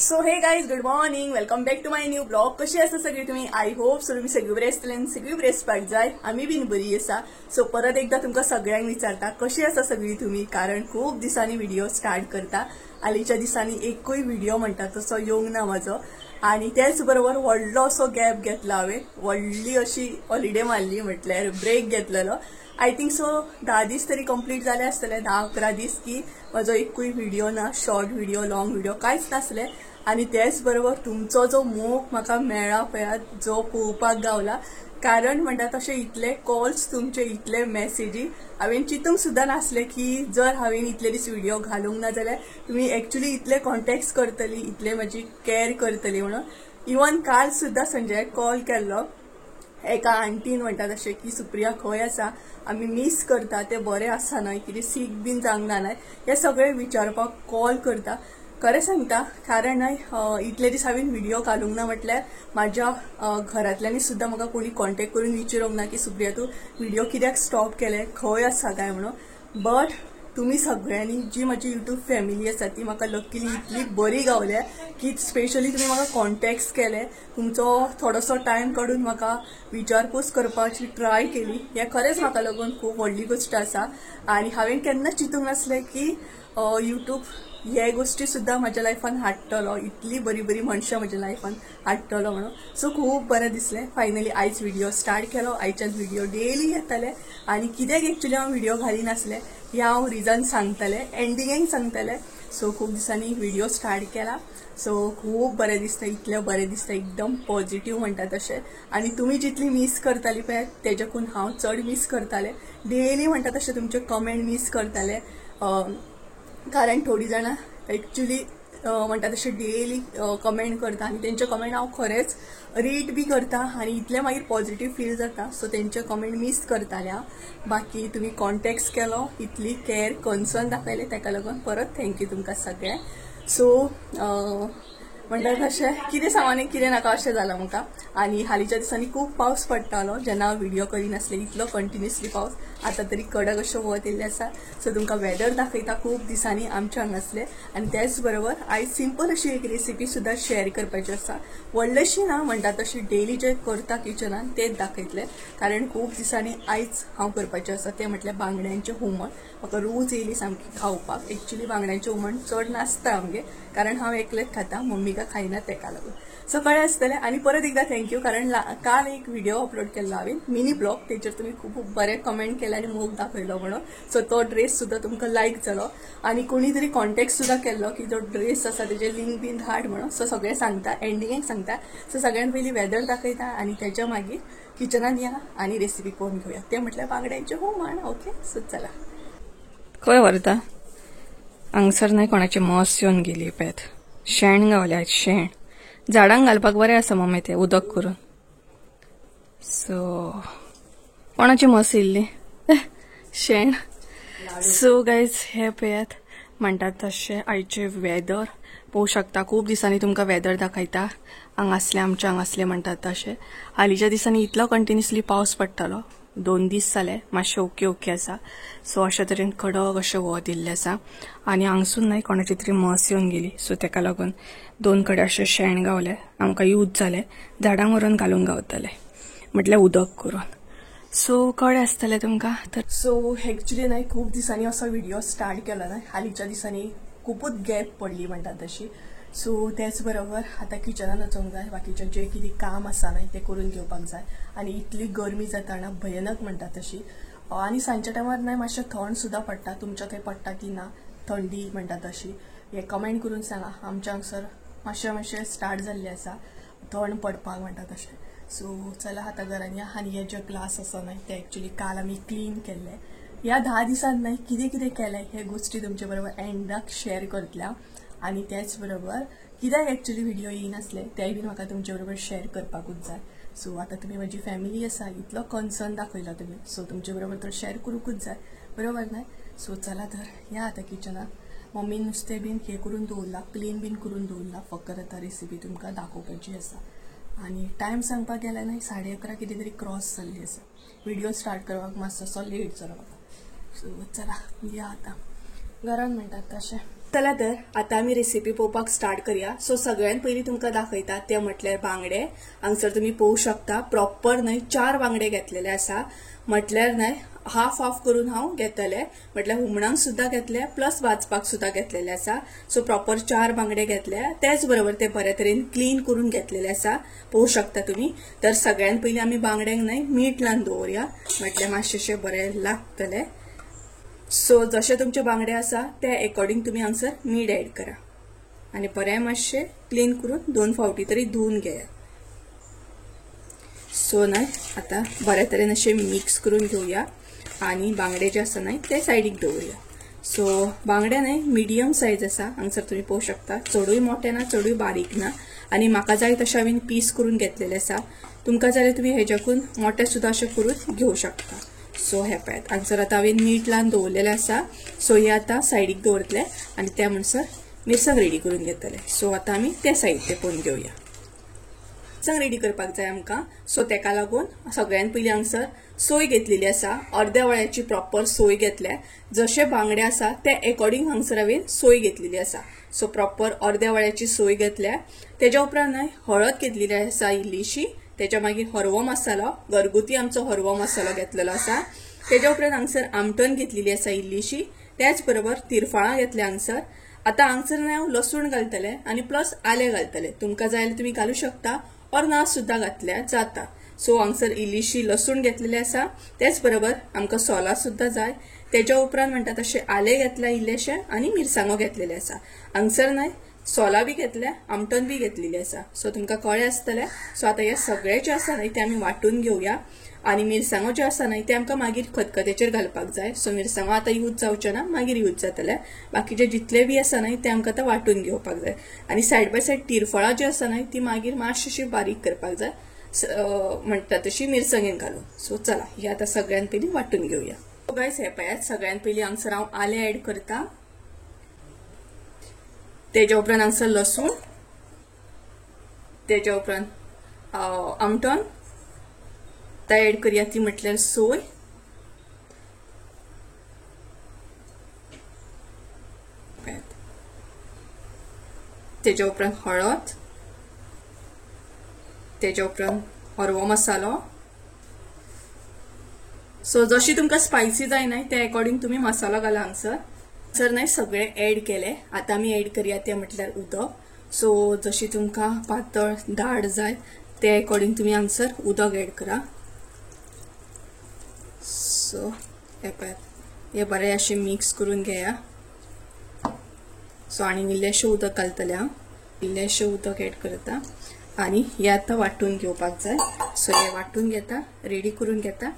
So hey guys, good morning, welcome back to my new blog. कशी आसा सगळी तुम्ही? I hope so तुम्ही सगळी बरी आसतली आनी सगळी बरी आसपाक जाय. आमी बीन बरी आसा. सो परत एकदा तुमकां सगळ्यांक विचारता कशी आसा सगळी तुम्ही, कारण खूब दिसांनी व्हिडिओ स्टार्ट करता. हालींच्या दिसांनी एकूय व्हिडिओ म्हणटा तसो येवंक ना म्हाजो, आनी तेच बरोबर व्हडलो असो गॅप घेतला हांवें, व्हडली अशी हॉलिडे मारली, म्हटल्यार ब्रेक घेतलेलो. I think so 10 दीस तरी कंप्लीट जाले आसतले, 10-11 दीस की म्हजो एकूय व्हिडिओ ना, शॉर्ट व्हिडिओ लॉंग व्हिडिओ कांयच नासले. आनी तेच बरोबर तुमचो जो मोग म्हाका मेळ्ळा पळयात, जो पळोवपाक गावला, कारण म्हणटा तशे इतले कॉल्स तुमचे, इतले मॅसेजी हांवें चिंतूंक सुद्दां नासले की जर हांवें इतले दीस व्हिडिओ घालूंक ना जाल्यार तुमी एक्चुली इतले कॉन्टेक्ट्स करतली, इतले म्हजी कॅर करतली म्हणून. इवन काल सुद्दां संजयाक कॉल केल्लो एका आंटीन, म्हणटा तशें की सुप्रिया खंय आसा, आमी मीस करता, तें बरें आसा न्हय, कितें सीक बीन जावंक ना न्हय, हें सगळें विचारपाक कॉल करता. खरें सांगता, कारण न्हय इतले दीस हांवें व्हिडिओ घालूंक ना म्हटल्यार म्हाज्या घरांतल्यांनी सुद्दां म्हाका कोणी कॉन्टेक्ट करून विचारूंक ना की सुप्रिया तूं व्हिडिओ कित्याक स्टॉप केले, खंय आसा काय म्हणून. बट तुमी सगळ्यांनी जी म्हजी युट्यूब फॅमिली आसा ती म्हाका लक्कीली इतली बरी गावल्या की स्पेशली तुमी म्हाका कॉन्टेक्ट्स केले, तुमचो थोडोसो टायम काडून म्हाका विचारपूस करपाची ट्राय केली. हें खरेंच म्हाका लागून खूब व्हडली गोश्ट आसा. आनी हांवें केन्नाच चिंतूंक नासलें की युट्यूब हे गोश्टी सुद्दां म्हाज्या लायफान हाडटलो, इतली बरी बरी मनशां म्हज्या लायफान हाडटलो म्हणून. सो खूब बरें दिसलें. फायनली आयज व्हिडिओ स्टार्ट केलो. आयच्यान व्हिडिओ डेली येतले आनी कित्याक एक्चुली हांव व्हिडिओ घालिनासलें हें हांव रिजन सांगतलें, एंडिंगेक सांगतलें. सो खूब दिसांनी व्हिडिओ स्टार्ट केला. सो खूब बरें दिसता, इतलें बरें दिसता, एकदम पॉझिटिव्ह म्हणटा तशें. आनी तुमी जितली मीस करताली पळय तेज्याकून हांव चड मीस करतालें. डेली म्हणटा तशें तुमचे कमेंट मीस करतालें, कारण थोडी जाणां एक्चुली म्हणटा तशें डेली कमेंट करता आनी तेंचे कमेंट हांव खरेंच रीड बी करता आनी इतलें मागीर पॉझिटिव्ह फील जाता. सो तेंचे कमेंट मीस करतालें हांव. बाकी तुमी कॉन्टेक्ट्स केलो, इतली कॅर कन्सर्न दाखयलें, ताका लागून परत thank you तुमकां सगळ्यांक. सो म्हणटा तशें कितें सांगू आनी कितें नाका अशें जालां म्हाका. आनी हालींच्या दिसांनी खूब पावस पडटालो जेन्ना हांव व्हिडिओ करिनासलें, इतलो कंटिन्युअसली पावस. आतां तरी कडक अशें वत येयल्लें आसा. सो तुमकां वेदर दाखयता खूब दिसांनी आमच्या हांगासलें. आनी तेच बरोबर आयज सिंपल अशी एक रेसिपी सुद्दां शेअर करपाची आसा, व्हडलीशी ना, म्हणटा तशी डेली जे करता किचनान तेच दाखयतलें, कारण खूब दिसांनी आयज हांव करपाचें आसा तें म्हटल्यार बांगड्यांचें हुमण. म्हाका रोज येयली सामकी खावपाक. एक्चुली बांगड्यांचें हुमण चड नासता आमगेर, कारण हांव एकलेच खाता, मम्मी का खायना, तेका लागून. सो कळ्ळें आसतलें. आनी परत एकदा thank you, कारण काल एक व्हिडिओ अपलोड केल्लो हांवें, मिनी ब्लॉग, तेचेर तुमी खूब बरें कमेंट केले आनी मोग दाखयलो म्हणून. सो तो ड्रेस सुद्दां तुमकां लायक जालो आनी कोणी तरी कॉन्टेक्ट सुद्दां केल्लो की जो ड्रेस आसा तेजे लिंक बीन धाड म्हणून. सो सगळें सांगता, एंडिंगेक सांगता. सो सगळ्यान पयलीं वेदर दाखयता आनी तेच्या मागीर किचनान या आनी रेसिपी पळोवन घेवया, तें म्हटल्यार बांगड्यांचें हुमण. ओके, सो चला. खंय व्हरता? हांगसर न्हय कोणाची म्हस येवन गेली पळयात, शेण गावल्या, शेण झाडांक घालपाक बरें आसा मम्मी तें उदक करून. सो कोणाची म्हस येयल्ली शेण. सो गायज हे पळयात म्हणटात तशें आयचें वेदर पळोवंक शकता. खूब दिसांनी तुमकां वेदर दाखयता. हांगासलें आमच्या हांगासलें म्हणटात तशें हालींच्या दिसांनी इतलो कंटिन्युअसली पावस पडटालो, 2 दीस जाले मातशें ओके ओके आसा. सो अशे तरेन कडक अशें वत येयल्लें आसा. आनी हांगसून न्हय कोणाची तरी म्हस येवन गेली. सो तेका लागून 2 कडेन अशें शेण गावलें, आमकां यूज जालें, झाडांक व्हरून घालूंक गावतलें, म्हटल्यार उदक करून. सो कळ्ळें आसतलें तुमकां. तर सो एक्चुली न्हय खूब दिसांनी असो व्हिडिओ स्टार्ट केलो न्हय, हालींच्या दिसांनी खुबूच गॅप पडली म्हणटा तशी. सो तेच बरोबर आतां किचनान वचोंक जाय, बाकीचें जें कितें काम आसा न्हय तें करून घेवपाक जाय. आनी इतली गरमी जाता ना भयनक म्हणटा तशी. आनी सांजच्या टायमार न्हय मातशें थंड सुद्दां पडटा. तुमच्या थंय पडटा की ना थंडी म्हणटा तशी हें कमेंट करून सांगा. आमच्या हांगसर मातशें मातशें स्टार्ट जाल्लें आसा थंड पडपाक म्हणटा तशें. सो चला आतां घरान या. आनी हे जे ग्लास आसा न्हय ते एक्चुली काल आमी क्लीन केल्ले. ह्या 10 दिसान न्हय कितें कितें केलें हे गोश्टी तुमचे बरोबर एंडाक शेअर करतले हांव. आनी तेच बरोबर कित्याक एक्चुली व्हिडिओ येयनासले तेय बीन म्हाका तुमचे बरोबर शेअर करपाकूच जाय. सो आतां तुमी म्हजी फॅमिली आसा, इतलो कन्सर्न दाखयलो तुमी, सो तुमचे बरोबर तर शेअर करूंकूच जाय, बरोबर न्हय? सो चला तर या आतां किचनान. मम्मीन नुस्तें बीन हें करून दवरलां, क्लीन बीन करून दवरलां, फकत आतां रेसिपी तुमकां दाखोवपाची आसा. आनी टायम सांगपाक गेल्यार न्हय 11:30 कितें तरी क्रॉस जाल्ली आसा. व्हिडिओ स्टार्ट करपाक मातसो लेट जालो म्हाका. सो चला या आतां. घरान म्हणटात तशें. चला तर आता आमी रेसिपी पळोवपाक स्टार्ट करया. सो सगळ्यात पयलीं तुमकां दाखयता ते म्हटल्यार बांगडे. हांगसर तुमी पळोवंक शकता प्रॉपर न्हय 4 बांगडे घेतलेले आसा. म्हटल्यार न्हय हाफ हाफ करून हांव घेतले, म्हटल्यार हुमणांक सुद्दां घेतले प्लस भाजपाक सुद्दां घेतलेले आसा. सो प्रॉपर 4 बांगडे घेतले, त्याच बरोबर ते बरे तरेन क्लीन करून घेतलेले आसा, पळोवंक शकता तुमी. तर सगळ्यात पयलीं आमी बांगड्यांक न्हय मीठ लावन दवरया, म्हटल्यार मातशें बरें लागतलें. सो जशे तुमचे बांगडे आसा ते एकॉर्डिंग तुमी हांगसर मीठ ऍड करा आनी बरें मातशें क्लीन करून 2 फावटी तरी धुवन घेया. सो न्हय आतां बरे तरेन अशें मिक्स करून घेवया आनी बांगडे जे आसा न्हय ते सायडीक दवरुया. सो बांगडे न्हय मिडियम सायज आसा, हांगसर तुमी पळोवंक शकता, चडूय मोठे ना चडूय बारीक ना. आनी म्हाका जाय तशें हांवें पीस करून घेतलेले आसा, तुमकां जाल्यार तुमी हेज्याकून मोठे सुद्दां अशें करून घेवं शकता. सो हे पळयात हांगसर आतां हांवें मीठ लावन दवरलेलें आसा. सो हे आतां सायडीक दवरतले आनी त्या म्हणसर मिरसांग रेडी करून घेतले. सो आतां आमी ते साहित्य पळोवन घेवया. मिरसांग रेडी करपाक जाय आमकां. सो तेका लागून सगळ्यात पयलीं हांगसर सोय घेतलेली आसा, अर्द्या वळ्याची प्रॉपर सोय घेतल्या. जशे बांगडे आसा ते एकॉर्डिंग हांगसर हांवें सोय घेतलेली आसा. सो प्रॉपर अर्द्या वळ्याची सोय घेतल्या. तेज्या उपरांत न्हय हळद घेतलेली आसा इल्लीशी, तेच्या मागीर हरवो मसालो, घरगुती आमचो हरवो मसालो घेतलेलो आसा. तेच्या उपरांत हांगसर आमटण घेतलेली आसा इल्लीशी, त्याच बरोबर तिरफळां घेतल्या हांगसर. आतां हांगसर न्हय हांव लसूण घालतलें आनी प्लस आलें घालतलें, तुमकां जाय जाल्यार तुमी घालूं शकता ऑर ना सुद्दां घातल्यार जाता. सो हांगसर इल्लीशी लसूण घेतलेली आसा, त्याच बरोबर आमकां सोलां सुद्दां जाय. तेच्या उपरांत म्हणटा तशें आलें घेतलां इल्लेशें आनी मिरसांगो घेतलेले आसा. हांगसर न्हय सोलां बी घेतल्या, आमटण बी घेतलेली आसा. सो तुमकां कळ्ळें आसतलें. सो आतां हे सगळें जें आसा न्हय तें आमी वांटून घेवया आनी मिरसांगो ज्यो आसा न्हय ते आमकां मागीर खतखत्याचेर घालपाक जाय. सो मिरसांगो आतां यूज जावचे ना, मागीर यूज जातले. बाकीचे जितले बी आसा न्हय ते आमकां आतां वांटून घेवपाक जाय. आनी सायड बाय सायड तिरफळां जी आसा न्हय ती मागीर मातशी बारीक करपाक जाय, म्हणटा तशी मिरसांगेन घालून. सो चला ही आतां सगळ्यात पयलीं वांटून घेवया. सो गायस हे पळयात सगळ्यात पयलीं हांगसर हांव आलें ऍड करता, तेज्या उपरांत हांगसर लसूण, तेज्या उपरांत आमटण आतां ऍड करया, ती म्हटल्यार सोय, तेज्या उपरांत हळद, तेज्या उपरांत हरवो मसालो. सो जशी तुमकां स्पायसी जाय न्हय त्या एकॉर्डिंग तुमी मसालो घाला हांगसर. सर न्हय सगळें ऍड केलें. आतां आमी ऍड करया तें म्हटल्यार उदक. सो जशी तुमकां पातळ दाट जाय ते एकॉर्डिंग तुमी हांगसर उदक ऍड करा. सो हे पळयात हे बरें अशें मिक्स करून घेया. सो आनी इल्लेशें उदक घालतलें हांव, इल्लेशें उदक ऍड करता आनी हे आतां वांटून घेवपाक जाय. सो हे वांटून घेता, रेडी करून घेता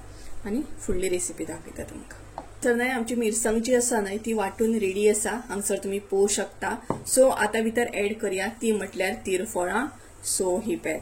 आनी फुडली रेसिपी दाखयता तुमकां. तर न्हय आमची मिरसांग जी आसा न्हय ती वांटून रेडी आसा, हांगसर तुमी पळोवंक शकता. सो आतां भितर ऍड करया ती म्हटल्यार तिरफळां. सो ही पळयात,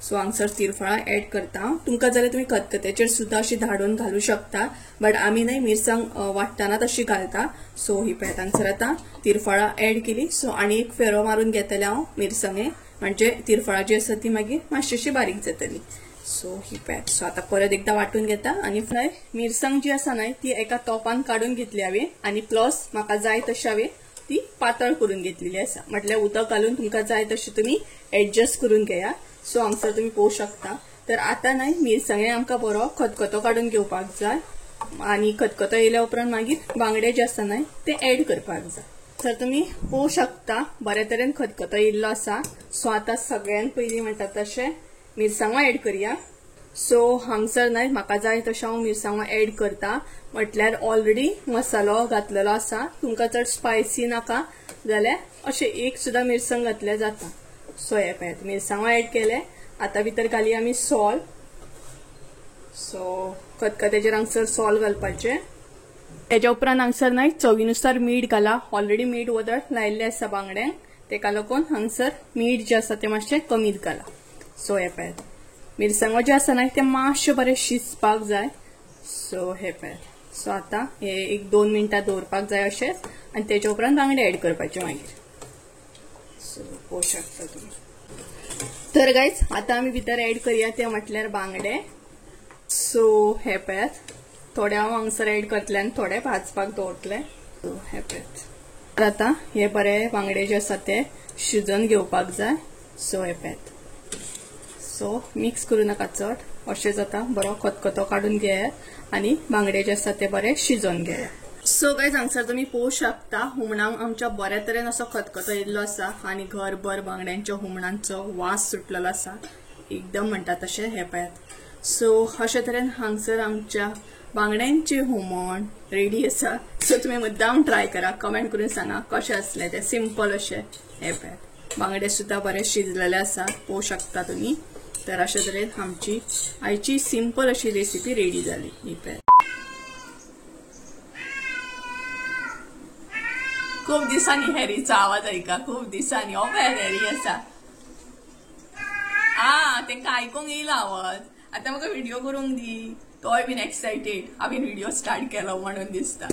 सो हांगसर तिरफळां ऍड करता. तुमकां जाल्यार तुमी खतखत्याचेर सुद्दां अशी धाडून घालूं शकता, बट आमी न्हय मिरसांग वांट्टना तशी घालता. सो ही पळयात हांगसर आतां तिरफळां ऍड केली. सो आनी एक फेरो मारून घेतले हांव मिरसांगे, म्हणजे तिरफळां जी आसा ती मागीर मातशी बारीक जातली. सो ही पळयात. सो आतां परत एकदां वांटून घेता आनी न्हय मिरसांग जी आसा न्हय ती एका तोपान काडून घेतली हांवें आनी प्लस म्हाका जाय तशें हांवें ती पातळ करून घेतलेली आसा. म्हटल्यार उदक घालून तुमकां जाय तशें तुमी एडजस्ट करून घेया. सो हांगसर तुमी पळोवंक शकता. तर आतां न्हय मिरसांगे आमकां बरो खतखतो काडून घेवपाक जाय आनी खतखतो येयल्या उपरांत मागीर बांगडे जे आसा न्हय ते ऍड करपाक जाय. सर तुमी पळोवंक शकता बरे तरेन खतखतो येयल्लो आसा. सो आतां सगळ्यात पयलीं म्हणटा तशें मिरसांगो ऍड करया. सो हांगसर न्हय म्हाका जाय तशें हांव मिरसांगो ऍड करता, म्हटल्यार ऑलरेडी मसालो घातलेलो आसा. तुमकां चड स्पायसी नाका जाल्यार अशें एक सुद्दां मिरसांग घातल्यार जाता. सो हे पळयात मिरसांगो ऍड केले. आतां भितर घाली आमी सोल. सो खतखत्याचेर हांगसर सोल घालपाचें. तेज्या उपरांत हांगसर न्हय चवीनुसार मीठ घाला. ऑलरेडी मीठ वदळ लायिल्लें आसा बांगड्यांक, तेका लागून हांगसर मीठ जें आसा तें मातशें कमीच घाला. सो हे पळयात मिरसांगो जे आसा न्हय ते मातशें बरें शिजपाक जाय. सो हे पळयात. सो आतां हे 1-2 मिनटां दवरपाक जाय अशेंच आनी तेज्या उपरांत बांगडे ऍड करपाचे मागीर. सो पळोवंक शकता तुमी. तर गायज आतां आमी भितर ऍड करया ते म्हटल्यार बांगडे. सो हे पळयात थोडे हांव हांगसर ऍड करतले आनी थोडे भाजपाक दवरतले. सो हे पळयात, आतां हे बरे बांगडे जे आसा ते शिजोवन घेवपाक जाय. सो हे पळयात, सो मिक्स करूं नाका चड, अशें जाता बरो खतखतो काडून घेयात आनी बांगडे जे आसा ते बरे शिजोवन घेयात. सो गायज हांगसर तुमी पळोवंक शकता हुमणाक आमच्या बऱ्या तरेन असो खतखतो येयल्लो आसा आनी घरभर बांगड्यांच्या हुमणांचो वास सुटलेलो आसा एकदम म्हणटा तशें. हे पळयात, सो अशे तरेन हांगसर आमच्या बांगड्यांचें हुमण रेडी आसा. सो तुमी मुद्दाम ट्राय करा, कमेंट करून सांगा कशें आसलें तें, सिंपल अशें. हे पळयात बांगडे सुद्दां बरे शिजलेले आसा, पळोवंक शकता तुमी. तर अशे तरेन आमची आयची सिंपल अशी रेसिपी रेडी जाली. ही पळयात, खूब दिसांनी हॅरीचो आवाज आयका, खूब दिसांनी. हो पळयात हॅरी आसा, आ तेंका आयकूंक येयला आवाज. आतां म्हाका व्हिडिओ करूंक दी, तोय बीन एक्सायटेड हांवें व्हिडिओ स्टार्ट केलो म्हणून दिसता.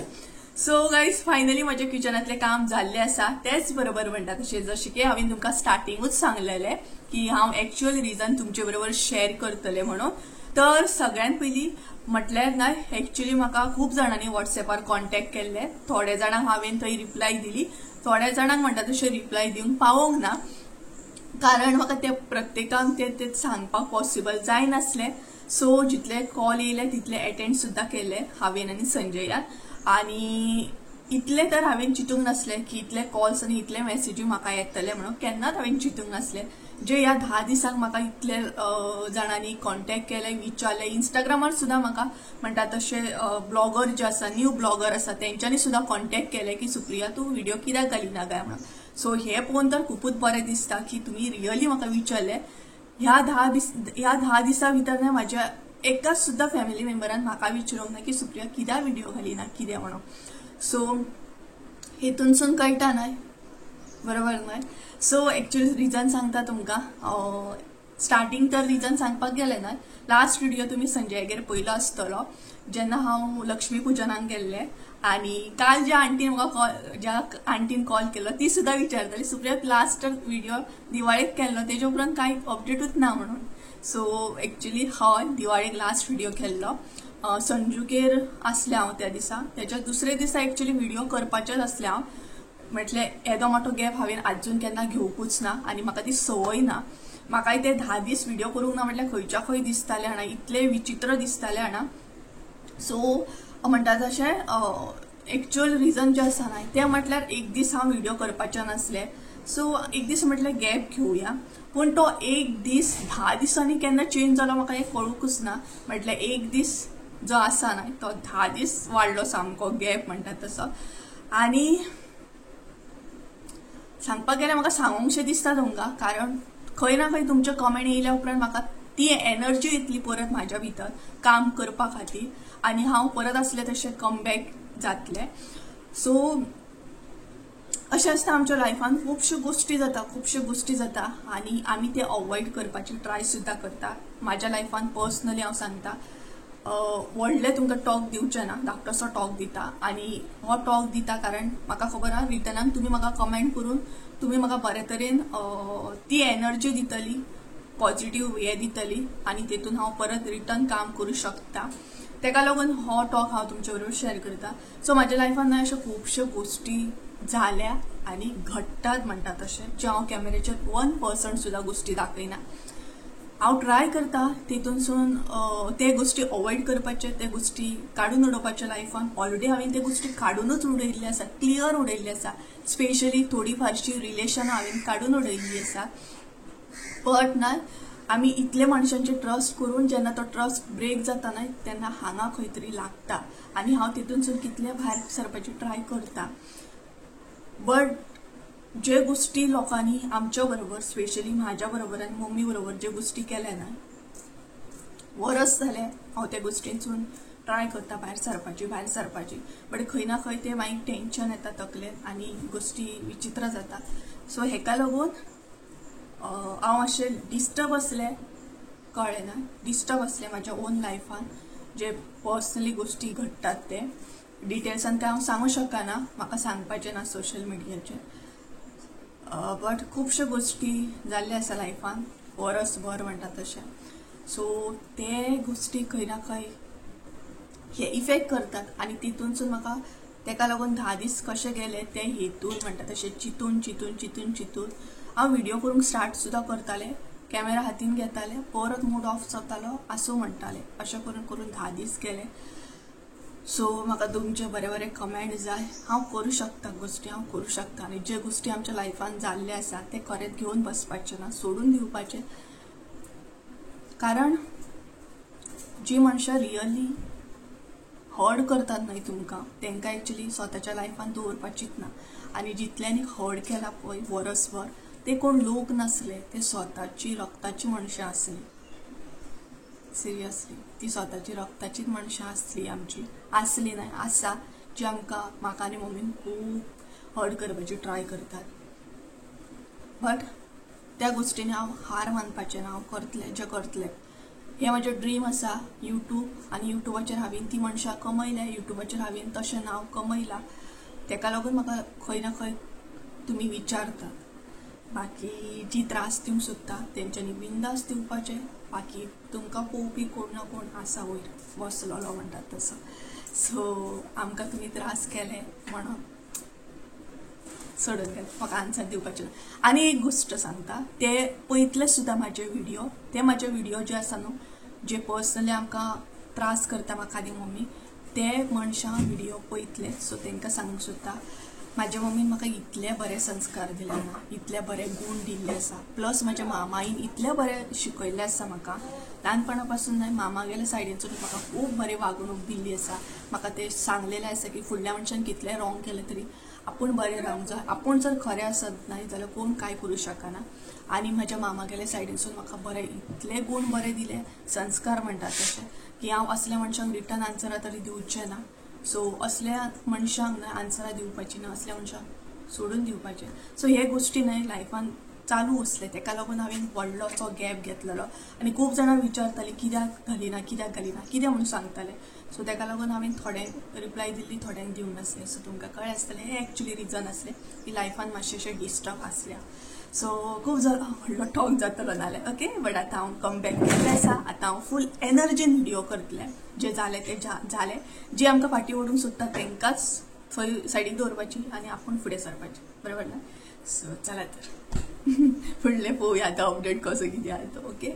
सो गायज फायनली म्हज्या किचनांतलें काम जाल्लें आसा. तेच बरोबर म्हणटा तशें जशें की हांवें तुमकां स्टार्टिंगूच सांगलेलें की हांव एक्चुअल रिजन तुमचे बरोबर शेअर करतलें म्हणून. तर सगळ्यात पयलीं म्हटल्यार ना एक्चुअली म्हाका खूब जाणांनी वॉट्सएपार कॉन्टेक्ट केल्ले, थोड्या जाणांक हांवें थंय रिप्लाय दिली, थोड्या जाणांक म्हणटा तशें रिप्लाय दिवंक पावोंक ना, कारण म्हाका ते प्रत्येकांक ते ते सांगपाक पॉसिबल जायनासलें. सो जितले कॉल येयले तितले एटेंड सुद्दां केले हांवें आनी संजयान. आनी इतले तर हांवें चिंतूंक नासलें की इतले कॉल्स आनी इतले मॅसेजी म्हाका येतले म्हणून, केन्नाच हांवें चिंतूंक नासलें. जे ह्या 10 दिसांक म्हाका इतले जाणांनी कॉन्टेक्ट केले, विचारले, इंस्टाग्रामार सुद्दां म्हाका म्हणटा तशें ब्लॉगर जे आसा, न्यू ब्लॉगर आसा तेंच्यांनी सुद्दां कॉन्टेक्ट केले की सुप्रिया तूं व्हिडिओ कित्याक घालिना काय म्हणून. सो हे पळोवन तर खुबूच बरें दिसता की तुमी रियली म्हाका विचारले. ह्या 10 दिसां भितर न्हय म्हाज्या एकाच सुद्दां फॅमिली मेंबरान म्हाका विचारूंक ना की सुप्रिया कित्याक व्हिडिओ घालिना कितें म्हणून. सो हेतूनसून कळटा न्हय, बरोबर न्हय. सो एक्चुअली रिजन सांगता तुमकां, स्टार्टींग तर रिजन सांगपाक गेलें ना. लास्ट व्हिडिओ तुमी संजयागेर पयलो आसतलो जेन्ना हांव लक्ष्मी पुजनाक गेल्लें आनी काल ज्या आंटीन म्हाका कॉल, ज्या आंटीन कॉल केलो ती सुद्दां विचारताली सुप्रिया लास्ट व्हिडिओ दिवाळेक केल्लो तेजे उपरांत कांय अपडेटूच ना म्हणून. सो एक्चुअली हय दिवाळेक लास्ट व्हिडिओ केल्लो, संजूगेर आसलें हांव त्या दिसा, तेच्या दुसरे दिसा एक्चुअली व्हिडिओ करपाचेच आसलें हांव. म्हटलें येदो मोठो गॅप हांवें आजून केन्ना घेवकूच ना आनी म्हाका ती संवय ना. म्हाकाय ते 10 दीस व्हिडिओ करूंक ना म्हटल्यार खंयच्या खंय दिसतालें जाणा, इतलें विचित्र दिसतालें जाणा. सो म्हणटा तशें एक्चुअल रिजन जें आसा न्हय तें म्हटल्यार एक दीस हांव व्हिडिओ करपाचें नासलें. सो एक दीस म्हटल्यार गॅप घेवया, पूण तो एक दीस 10 दिसांनी केन्ना चेंज जालो म्हाका हें कळूंकच ना. म्हटल्यार एक दीस जो आसा न्हय तो 10 दीस वाडलो सामको गॅप म्हणटा तसो. आनी सांगपाक गेल्यार म्हाका सांगूंकशें दिसता तुमकां, कारण खंय ना खंय तुमचे कमेंट येयल्या उपरांत म्हाका ती एनर्जी येतली परत म्हाज्या भितर काम करपा खातीर आनी हांव परत आसलें तशें कमबॅक जातलें. सो अशें आसता आमच्या लायफान खुबश्यो गोश्टी जाता, खुबश्यो गोश्टी जाता आनी आमी ते अवॉयड करपाची ट्राय सुद्दां करता. म्हाज्या लायफान पर्सनली हांव सांगता, व्हडलें तुमकां टॉक दिवचें ना, धाकटोसो टॉक दिता. आनी हो टॉक दिता कारण म्हाका खबर आहा रिटर्नाक तुमी म्हाका कमेंट करून तुमी म्हाका बरे तरेन ती एनर्जी दितली, पॉझिटिव्ह हे दितली आनी तेतून हांव परत रिटर्न काम करूं शकता. तेका लागून हो टॉक हांव तुमचे बरोबर शेअर करता. सो म्हाज्या लायफान न्हय अश्यो खुबश्यो गोश्टी जाल्या आनी घडटात म्हणटा तशें, जे हांव कॅमेरेचेर 1% सुद्दां गोश्टी दाखयना. हांव ट्राय करता तेतूनसून ते गोश्टी अवॉयड करपाचे, ते गोश्टी काडून उडोवपाचे लायफान. ऑलरेडी हांवें ते गोश्टी काडूनच उडयल्ले आसा, क्लियर उडयल्ले आसा. स्पेशली थोडी फारशी रिलेशनां हांवें काडून उडयल्ली आसा. बट ना आमी इतले मनशांचे ट्रस्ट करून जेन्ना तो ट्रस्ट ब्रेक जाता न्हय तेन्ना हांगा खंय तरी लागता आनी हांव तितूनसून कितले भायर सरपाची ट्राय करता. बट जे गोश्टी लोकांनी आमच्या बरोबर, स्पेशली म्हाज्या बरोबर आनी मम्मी बरोबर जे गोश्टी केल्या न्हय, वरस जालें हांव त्या गोश्टींसून ट्राय करता भायर सरपाची, भायर सरपाची, बट खंय ना खंय ते मागीर टेंशन येता तकलेन आनी गोश्टी विचित्र जाता. सो हेका लागून हांव अशें डिस्टर्ब आसलें, कळ्ळें ना, डिस्टर्ब आसलें म्हाज्या ओन लायफान जे पर्सनली गोश्टी घडटात ते डिटेल्सान काय हांव सांगूं शकना, म्हाका सांगपाचें ना सोशल मिडियाचेर. बट खुबश्यो गोश्टी जाल्ल्यो आसा लायफान वरसभर म्हणटा तशें. सो ते गोश्टी खंय ना खंय हे इफेक्ट करतात आनी तितूनसून म्हाका ताका लागून 10 दीस कशे गेले ते हेतून म्हणटा तशें चिंतून चिंतून चिंतून चिंतून हांव व्हिडिओ करूंक स्टार्ट सुद्दां करतालें, कॅमेरा हातीन घेतालें, परत मूड ऑफ जातालो, आसूं म्हणटालें. अशें करून करून 10 दीस गेले. सो म्हाका तुमचे बरे बरे कमेंट जाय. हांव करूं शकता गोश्टी, हांव करूं शकता आनी जे गोश्टी आमच्या लायफान जाल्ले आसा ते खरेंच घेवन बसपाचें ना, सोडून दिवपाचें. कारण जी मनशां रियली हर्ट करतात न्हय तुमकां, तांकां एक्चुली स्वताच्या लायफान दवरपाचीच ना. आनी जितल्यांनी हर्ट केला पळय वरसभर, ते कोण लोक नासले, ते स्वताची रक्ताची मनशां आसली. सिरियसली ती स्वताची रक्ताचीच मनशां आसली, आमची आसली न्हय आसा, जी आमकां म्हाका आनी मम्मीन खूब हर्ट करपाची ट्राय करतात. बट त्या गोश्टींनी हांव हार मानपाचें ना, हांव करतलें जें करतलें. हें म्हजें ड्रीम आसा यूट्यूब, आनी यूट्यूबाचेर हांवें ती मनशां कमयल्या, यूट्यूबाचेर हांवें तशें नांव कमयलां. ताका लागून म्हाका खंय ना खंय तुमी विचारतात. बाकी जी त्रास दिवंक सोदता तेंच्यांनी बिंदास दिवपाचें, बाकी तुमकां पळोवपी कोण ना कोण आसा वयर बसलेलो म्हणटात तसो. सो आमकां तुमी त्रास केले म्हणून सोडून गेले, म्हाका आन्सर दिवपाचें ना. आनी एक गोश्ट सांगता, ते पळयतले सुद्दां म्हाजे व्हिडिओ, ते म्हाजे व्हिडिओ जे आसा न्हू, जे पर्सनली आमकां त्रास करता म्हाका आनी मम्मी, ते मनशां व्हिडिओ पळयतले. सो तांकां सांगूंक सोदता, म्हाज्या मम्मीन म्हाका इतले बरे संस्कार दिले ना, इतले बरे गूण दिल्ले आसा, प्लस म्हाज्या मामाईन इतले बरे शिकयल्ले आसा म्हाका ल्हानपणा पासून. न्हय मामागेल्या सायडीनसून म्हाका खूब बरी वागणूक दिल्ली आसा. म्हाका ते सांगलेलें आसा की फुडल्या मनशान कितलें रॉंग केलें तरी आपूण बरें रावंक जाय, आपूण जर खरें आसत न्हय जाल्यार कोण कांय करूं शकना. आनी म्हाज्या मामागेल्या सायडीनसून म्हाका बरे इतले गूण बरे दिले, संस्कार म्हणटात तशें, की हांव असल्या मनशांक रिटर्न आन्सरां तरी दिवचें ना. सो असल्या मनशांक न्हय आन्सरां दिवपाची ना, असल्या मनशांक सोडून दिवपाचें. सो हे गोश्टी न्हय लायफान चालू आसले, ताका लागून हांवें व्हडलोसो गॅप घेतलेलो. आनी खूब जाणां विचारतालीं कित्याक घालिना, कित्याक घालिना, कितें म्हणून सांगताले. सो ताका लागून हांवें थोड्यांक रिप्लाय दिल्ली, थोड्यांक दिवंक नासलें. सो तुमकां कळ्ळें आसतलें हें एक्चुली रिजन आसलें की लायफान मातशें अशें डिस्टर्ब आसल्या. सो खूब व्हडलो टॉक जातलो नाल्यार, ओके. बट आतां हांव कमबॅक केल्लें आसा, आतां हांव फूल एनर्जीन व्हिडिओ करतलें. जें जालें तें जालें, जे आमकां फाटीं ओडूंक सोदता तांकांच थंय सायडीक दवरपाची आनी आपूण फुडें सरपाचें, बरोबर ना. सो चला तर फुडलें पळोवया आतां अपडेट कसो कितें आहा तो, ओके.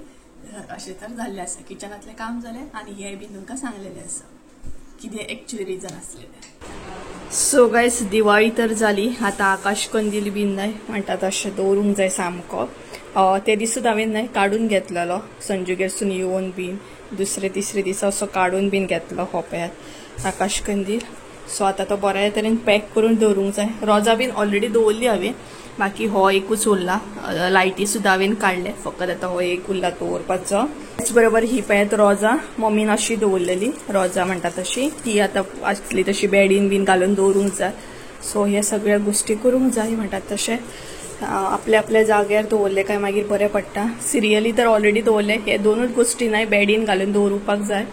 अशें तर जाल्लें आसा, किचनांतलें काम जालें आनी हें बीन तुमकां सांगलेलें आसा कितें एक्चुअली रिजन आसलेलें. सो गायस दिवाळी तर जाली, आतां आकाश कंदील बीन न्हय म्हणटा तशें दवरूंक जाय सामको. ते दीस सुद्दां हांवें न्हय काडून घेतलेलो, संजूगेरसून येवन बीन दुसरे तिसरे दिसा असो काडून बीन घेतलो हो पळयात आकाश कंदील. सो आतां तो बऱ्या तरेन पॅक करून दवरूंक जाय. रोजां बीन ऑलरेडी दवरली हांवें, बाकी हो एकूच उरला. लायटी सुद्दां हांवें काडले, फकत आतां हो एक उरला दवरपाचो. त्याच बरोबर ही पळयात रोजां मम्मीन अशी दवरलेली, रोजां म्हणटा तशी, ती आतां आसली तशी बेडीन बीन घालून दवरूंक जाय. सो हे सगळ्या गोश्टी करूंक जाय म्हणटात तशें, आपल्या आपल्या जाग्यार दवरले काय मागीर बरें पडटा. सिरियली तर ऑलरेडी दवरले, हे दोनूच गोश्टी न्हय बेडीन घालून दवरुपाक जाय.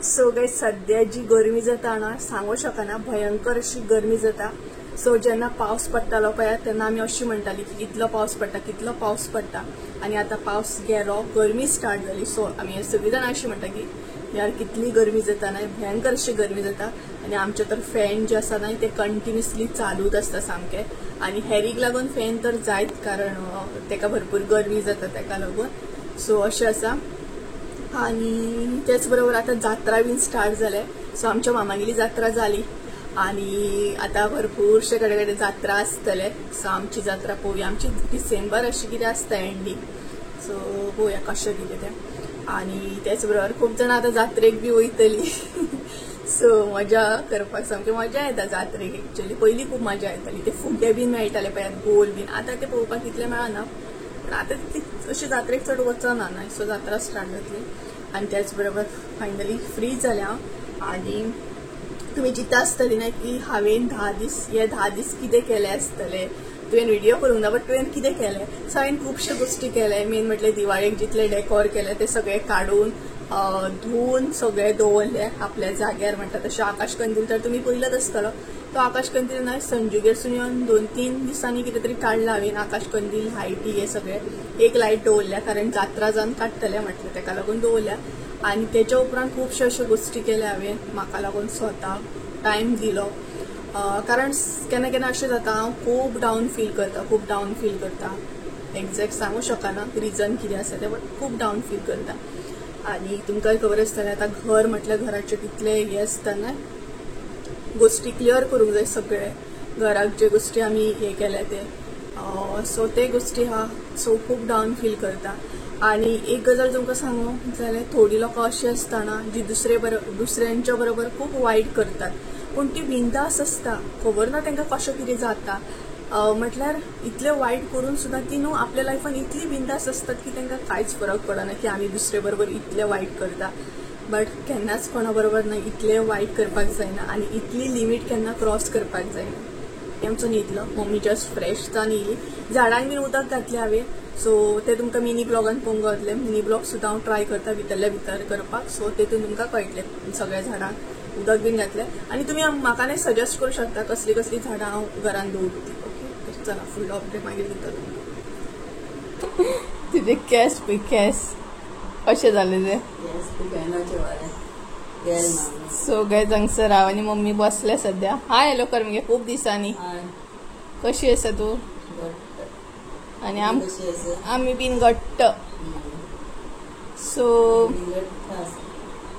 सो गायस सद्या जी गरमी जाता ना सांगू शकना, भयंकर अशी गरमी जाता. सो जेन्ना पावस पडटालो पळय तेन्ना आमी अशी म्हणटाली की कितलो पावस पडटा, कितलो पावस पडटा, आनी आतां पावस गेलो, गरमी स्टार्ट जाली. सो आमी सगळीं जाणां अशी म्हणटा की यार कितली गरमी जाता न्हय, भयंकर अशी गरमी जाता. आनी आमचे तर फॅन जे आसा न्हय ते कंटिन्युअसली चालूच आसता सामके, आनी हॅरीक लागून फॅन तर जायत, कारण ताका भरपूर गरमी जाता ताका लागून. सो अशें आसा. आनी त्याच बरोबर आतां जात्रा बीन स्टार्ट जाले. सो आमच्या मामागेली जात्रा जाली आनी आतां भरपूरशे कडेन कडेन जात्रा आसतले. सो आमची जात्रा पळोवया, आमची डिसेंबर अशी कितें आसता एंडींग. सो पळोवया कशें कितें तें. आनी त्याच बरोबर खूब जाणां आतां जात्रेक बी वयतली. सो मजा करपाक सामकी मजा येता जात्रेक. एक्चुअली पयलीं खूब मजा येताली, ते फुगे बीन मेळटाले पळयात गोल बीन, आतां ते पळोवपाक तितले मेळना, पूण आतां तितली अशी जात्रेक चड वचना न्हय. सो जात्रा स्टार्ट जातली. आनी त्याच बरोबर फायनली फ्री जालें हांव. आनी तुमी चिंता आसतली न्हय की हांवें 10 दीस, हे 10 दीस कितें केलें आसतलें, तुवें व्हिडिओ करूंक ना बट तुवें कितें केलें. सो हांवें खुबश्यो गोश्टी केले. मेन म्हटल्यार दिवाळेक जितलें डेकोर केलें तें सगळें काडून धुवन सगळें दवरलें आपल्या जाग्यार म्हणटा तशें. आकाश कंदील तर तुमी पळयलाच आसतलो, तो आकाश कंदील न्हय संजूगेरसून येवन 2-3 दिसांनी कितें तरी काडला हांवें. आकाश कंदील, लायटी हे सगळें, एक लायट दवरल्या कारण जात्रा जावन काडटलें म्हटलें ताका लागून दवरल्या. आनी तेच्या उपरांत खुबश्यो अश्यो गोश्टी केल्या हांवें, म्हाका लागून स्वता टायम दिलो. कारण केन्ना केन्ना अशें जाता हांव खूब डावन फील करता, खूब डावन फील करता. एग्जॅक्ट सांगू शकना रिजन कितें आसा तें, बट खूब डावन फील करता. आनी तुमकां खबर आसतलें आतां घर म्हटल्यार घराचे कितले हे आसता न्हय, गोश्टी क्लियर करूंक जाय सगळे घराक जे गोश्टी आमी हे केल्या ते. सो ते गोश्टी आहा, सो खूब डावन फील करता. आनी एक गजाल तुमकां सांगू जाल्यार थोडी लोकां अशी आसता ना जी दुसऱ्यांच्या बरोबर खूब वायट करतात, पूण ती बिंदास आसता, खबर ना तांकां कशें कितें जाता. म्हटल्यार इतलें वायट करून सुद्दां ती न्हू आपल्या लायफान इतली बिंदास आसतात की तांकां कांयच फरक पडना की आमी दुसरे बरोबर इतलें वायट करता. बट केन्नाच कोणा बरोबर न्हय इतलें वायट करपाक जायना आनी इतली लिमीट केन्ना क्रॉस करपाक जायना. आमचो न्हिदलो, मम्मी जस्ट फ्रेश जावन येयली, झाडांक बीन उदक घातलें हांवें. सो ते तुमकां मिनी ब्लॉगान पळोवंक गावतले. मिनी ब्लॉग सुद्दां हांव ट्राय करता भितरल्या भितर करपाक, सो तेतून तुमकां कळटलें सगळ्या झाडांक उदक बीन घातलें. आनी तुमी म्हाका न्ही सजेस्ट करूं शकता कसलीं कसलीं झाडां हांव घरान दवरता ती. ओके, चला फुडलो अपडेट मागीर दिता तुमकां. तुजे केंस पळय, केंस कशें जाले ते. सो गायज हांगसर हांव आनी मम्मी बसले सद्या. हाय हॅलो कर मगे, खूब दिसांनी. कशी आसा तूं? आनी आमी बीन घट्ट. सो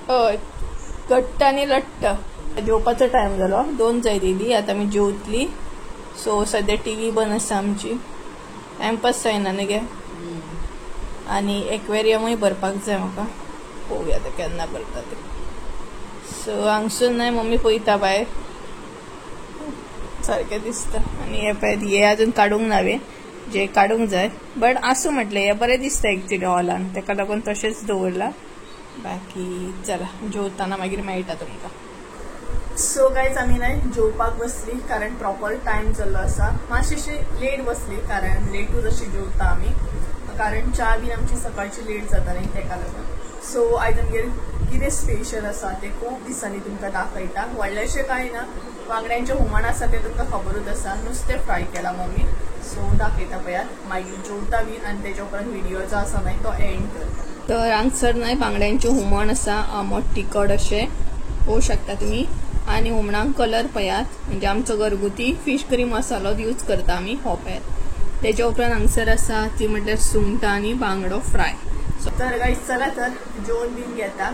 हय, घट्ट आनी लट्ट. जेवपाचो टायम जालो, 2 जायत येयली, आतां आमी जेवतली. सो सद्या टीव्ही बंद आसा आमची, टायमपास जायना न्ही गे. आनी एक्वेरियमूय भरपाक जाय म्हाका, पळोवया आतां केन्ना भरता ते. सो हांगसून न्हय मम्मी पळयता भायर, सारकें दिसता. आनी हे पळय हे अजून काडूंक ना हांवें, जे काडूंक जाय, बट आसूं म्हटलें हे बरें दिसता एक्चुली हॉलान, ताका लागून तशेंच दवरलां. बाकी चला जेवताना मागीर मेळटा तुमकां. सो गायज आमी न्हय जेवपाक बसली कारण प्रॉपर टायम जाल्लो आसा. मातशी अशी लेट बसली कारण लेटूच अशी जेवता आमी, कारण च्या बीन आमची सकाळची लेट जाता न्ही तेका लागून. सो आयज आमगेर कितें स्पेशल आसा तें खूब दिसांनी तुमकां दाखयता. व्हडलेंशें कांय ना, बांगड्यांचें हुमण आसा तें तुमकां खबरूच आसा, नुस्तें फ्राय केलां मम्मी. सो दाखयता पळयात, मागीर जेवता बीन आनी तेच्या उपरांत व्हिडियो जो आसा मागीर तो एंड करता. तर हांगसर न्हय बांगड्यांचें हुमण आसा, आमट तिखट अशें पळोवंक शकता तुमी. आनी हुमणाक कलर पळयात, म्हणजे आमचो घरगुती फीश करी मसालो यूज करता आमी, हो पळयात. तेच्या उपरांत हांगसर आसा ती म्हटल्यार सुंगटां आनी बांगडो फ्राय. तर गायज चला तर जेवण बीन घेता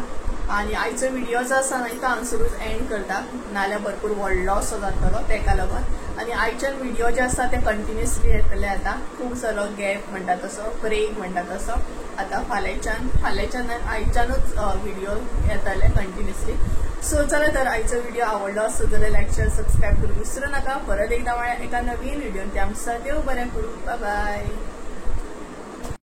आनी आयचो व्हिडियो जो आसा न्हय तो हांगसरूच एंड करता, नाल्यार भरपूर व्हडलो असो जातलो तेका लागून. आनी आयच्यान व्हिडियो जे आसा ते कंटिन्युअसली येतले आतां, खूब जालो गॅप म्हणटा तसो, ब्रेक म्हणटा तसो. आतां फाल्यांच्यान आयच्यानूच व्हिडियो येतले कंटिन्युअसली. सो चला तर आयचो व्हिडियो आवडलो असो जाल्यार लायक शेअर सबस्क्रायब करूंक विसरू नाका. परत एकदां मेळया एका नवीन व्हिडियोन, ते आमकां देव बरें करूं. बाय बाय.